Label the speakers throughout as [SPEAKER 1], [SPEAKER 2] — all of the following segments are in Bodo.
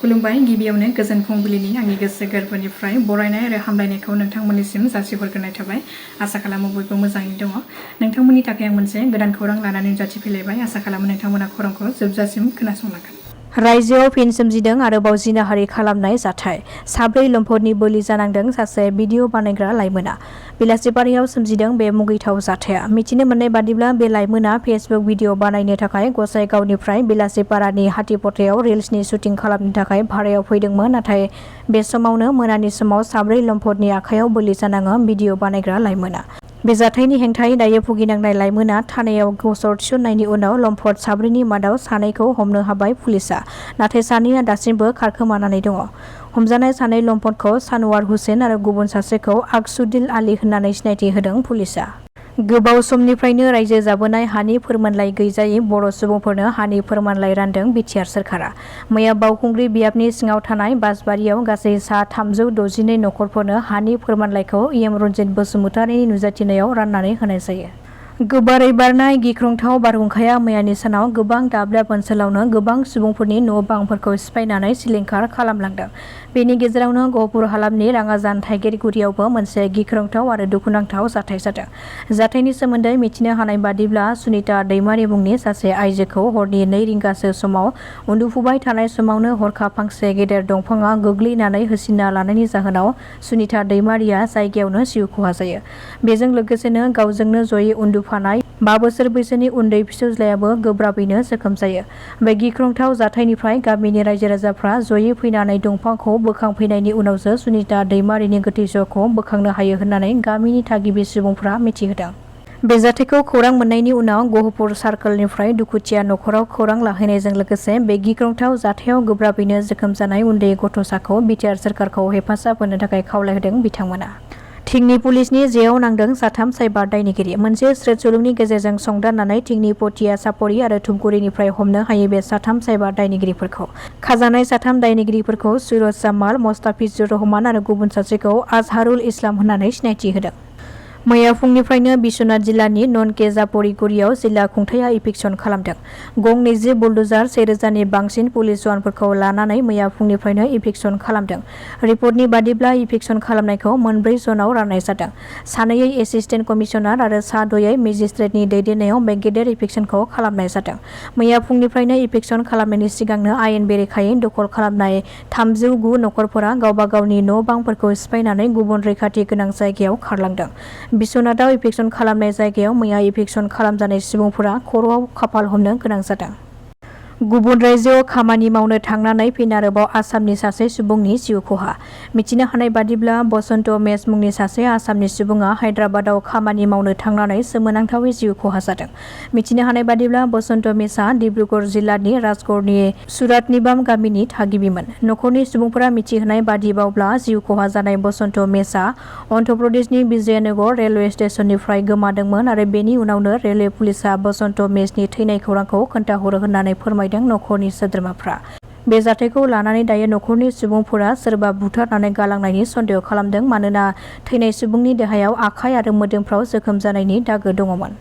[SPEAKER 1] खुलुमबाय गिबियावनो गोजोन फुंबिलिनि आंनि गोसो गोरबोनिफ्राय बरायनाय आरो हामलायनायखौ नोंथांमोननिसिम जासिहरग्रोनाय थाबाय। आसा खालामो बयबो मोजाङै दङ। नोंथांमोननि थाखाय आं मोनसे गोदान खौरां लानानै नुजाथिफैलायबाय। आसा खालामो नोंथांमोना खौरांखौ जोबजासिम खोनासंलांगोन। रायजोआव फिन सोमजिदों आरोबाव जिनाहारि खालामनाय जाथाय। साब्रै लम्पटनि बोलि जानांदों सासे भिडिअ बानायग्रा लाइमोना। बेलासिबारियाव सोमजिदों बे मुगैथाव जाथाया। मिथिनो मोननाय बादिब्ला बे लाइमोना फेसबुक भिडिअ बानायनो थाखाय गसाइगावनिफ्राय बेलासिपारानि हाथिपथायाव रिल्सनि शुटिं खालामनो थाखाय भारायाव फैदोंमोन। नाथाय बे समावनो मोनानि समाव साब्रै लम्पटनि आखायाव बोलि जानाङो भिडिअ बानायग्रा लाइमोना। बे जाथायनि हेंथायै दायो भुगिनांनाय लाइमोना थानायाव गसर थिसननायनि उनाव लम्पट साब्रैनि मादाव सानैखौ हमनो हाबाय पुलिसआ। नाथाय सानैया दासिमबो खारखोमानानै दङ। हमजानाय सानै लम्पटखौ सानवार हुसेन आरो गुबुन सासेखौ आगसुदिल आली होननानै सिनायथि होदों पुलिसआ। गोबाव समनिफ्रायनो रायजो जाबोनाय हानि फोरमानलाइ गैजायै बर' सुबुंफोरनो हानि फोरमानलाइ रानदों बिटिआर सोरखारा। मैया बावखुंग्रि बियाबनि सिङाव थानाय बासबारियाव गासै सा 362 नखरफोरनो हानि फोरमानलाइखौ इएम रन्जित बसुमतारिनि नुजाथिनायाव राननानै होनाय जायो। गोबारै बारनाय गिख्रंथाव बारहुंखाया मैयानि सानाव गोबां दाब दाब ओनसोलावनो गोबां सुबुंफोरनि न' बांफोरखौ सिफायनानै सिलिंखार खालामलांदों। बेनि गेजेरावनो गहपुर हालामनि राङाजान थाइगेरगुरियावबो मोनसे गिख्रंथाव आरो दुखुनांथाव जाथाय जादों। जाथायनि सोमोन्दै मिथिनो हानाय बादिब्ला सुनिता दैमारि मुंनि सासे आइजोखौ हरनि 2 रिंगासो समाव उन्दुफुबाय थानाय समावनो हरखाब फांसे गेदेर दंफाङा गोग्लैनानै होसिनना लानायनि जाहोनाव सुनिता दैमारिया जायगायावनो जिउ खहा जायो। बेजों लोगोसेनो गावजोंनो जयै उन्दुफानाय 5 बोसोर बैसोनि उन्दै फिसौज्लायाबो गोब्राबैनो जोखोम जायो। बे गिख्रंथाव जाथायनिफ्राय गामिनि रायजो राजाफ्रा जयै फैनानै दंफांखौ बोखांफैनायनि उनावसो सुनिता दैमारिनि गोथै सहखौ बोखांनो हायो होननानै गामिनि थागिबि सुबुंफ्रा मिथिहोदों। बे जाथायखौ खौरां मोननायनि उनाव गहपुर सार्कोलनिफ्राय दुखुथिया नखराव खौरां लाहैनायजों लोगोसे बे गिख्रंथाव जाथायाव गोब्राबैनो जोखोम जानाय उन्दै गथ'साखौ बिटिआर सोरखारखौ हेफाजाब होनो थाखाय खावलायहोदों बिथांमोना। थिंनि पुलिसनि जेयाव नांदों साथाम साइबार दायनिगिरि। मोनसे स्रेट सुलुंनि गेजेरजों संदाननानै थिंनि पटिया सापरि आरो धुपगुरिनिफ्राय हमनो हायो बे साथाम साइबार दायनिगिरिफोरखौ। खाजानाय साथाम दायनिगिरिफोरखौ सुरज जामाल, मोस्ताफिजुर रहमान आरो गुबुन सासेखौ आजहारुल इस्लाम होननानै सिनायथि होदों। मैया फुंनिफ्रायनो बिश्वनाथ जिल्लानि ननके जापरिगुरियाव जिल्ला खुंथाया इभिक्सन खालामदों। गं 20 बुलडुजार 1000 नि बांसिन पुलिस जवानफोरखौ लानानै मैया फुंनिफ्रायनो इभिक्सन खालामदों। रिपर्टनि बादिब्ला इभिक्सन खालामनायखौ मोनब्रै जनाव राननाय जादों। सानैयै एसिस्टेन्ट कमिसनार आरो सा-6 मेजिस्ट्रेटनि दैदेननायाव बे गेदेर इभिक्सनखौ खालामनाय जादों। मैया फुंनिफ्रायनो इभिक्सन खालामनायनि सिगांनो आयेन बेरेखायै दखल खालामनाय 309 नखरफोरा गावबा गावनि न' बांफोरखौ सिफायनानै गुबुन रैखाथि गोनां जायगायाव खारलांदों। बिश्वनाथआव इभिक्सन खालामनाय जायगायाव मैया इभिक्सन खालामजानाय सुबुंफोरा खर'आव खाफाल हमनो गोनां जादों। गुबुन रायजोआव खामानि मावनो थांनानै फिन आरोबाव आसामनि सासे सुबुंनि जिउ खहा। मिथिनो हानाय बादिब्ला बसन्त मेस मुंनि सासे आसामनि सुबुङा हायद्राबादाव खामानि मावनो थांनानै सोमोनांथावै जिउ खहा जादों। मिथिनो हानाय बादिब्ला बसन्त मेसआ डिब्रुगड़ जिल्लानि राजगड़नि सुरातनिबाम गामिनि थागिबिमोन। नखरनि सुबुंफोरा मिथिहोनाय बादिबावब्ला जिउ खहा जानाय बसन्त मेसआ अन्ध्र प्रदेशनि विजयनगर रेलवे स्टेशननिफ्राय गोमादोंमोन आरो बेनि उनावनो रेलवे पुलिसआ बसन्त मेसनि थैनाय खौरांखौ खोन्थाहरो होननानै फोरमायदों नखरनि सोद्रोमाफ्रा। बे जाथायखौ लानानै दायो नखरनि सुबुंफोरा सोरबा बुथारनानै गालांनायनि सन्देह खालामदों मानोना थैनाय सुबुंनि देहायाव आखाइ आरो मोदोमफ्राव जोखोम जानायनि दागो दङमोन।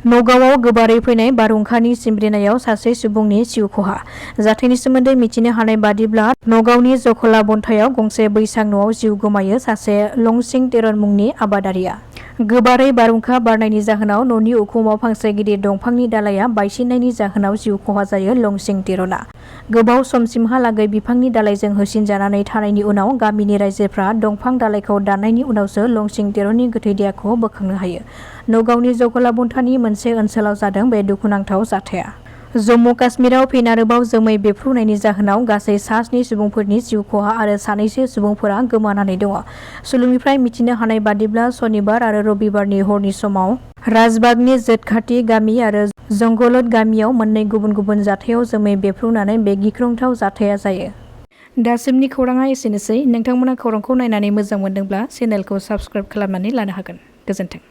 [SPEAKER 1] नगावआव गोबारै फैनाय बारहुंखानि सिमब्रिनायाव सासे सुबुंनि जिउ खहा। जाथायनि सोमोन्दै मिथिनो हानाय बादिब्ला नगावनि जखला बन्थायाव गंसे बैसां न'आव जिउ गोमायो सासे लंसिं तेरन मुंनि आबादारिया। गोबारै बारहुंखा बारनायनि जाहोनाव न'नि उखुमाव फांसे गिदिर दंफांनि दालाइया बायसिननायनि जाहोनाव जिउ खहा जायो लंसिं तेरना। गोबाव समसिमहालागै बिफांनि दालाइजों होसिनजानानै थानायनि उनाव गामिनि रायजोफ्रा दंफां दालाइखौ दाननायनि उनावसो लंसिं तेरननि गोथै देहाखौ बोखांनो हायो। नगावनि जखलाबन्थानि मोनसे ओनसोलाव जादों बे दुखुनांथाव जाथाया। जम्मु काश्मीराव फिन आरोबाव जोमै बेफ्रुनायनि जाहोनाव गासै सा 7 सुबुंफोरनि जिउ खहा आरो सानैसो सुबुंफोरा गोमानानै दङ। सुलुंनिफ्राय मिथिनो हानाय बादिब्ला सनिबार आरो रबिबारनि हरनि समाव राजबागनि जोटखाथि गामि आरो जंगलत गामियाव मोननै गुबुन गुबुन जाथायाव जोमै बेफ्रुनानै बे गिख्रंथाव जाथाया जायो। दासिमनि खौराङा एसेनोसै। नोंथांमोना खौरांखौ नायनानै मोजां मोनदोंब्ला चेनेलखौ साबस्क्राइब खालामनानै लानो हागोन। गोजोन्थों।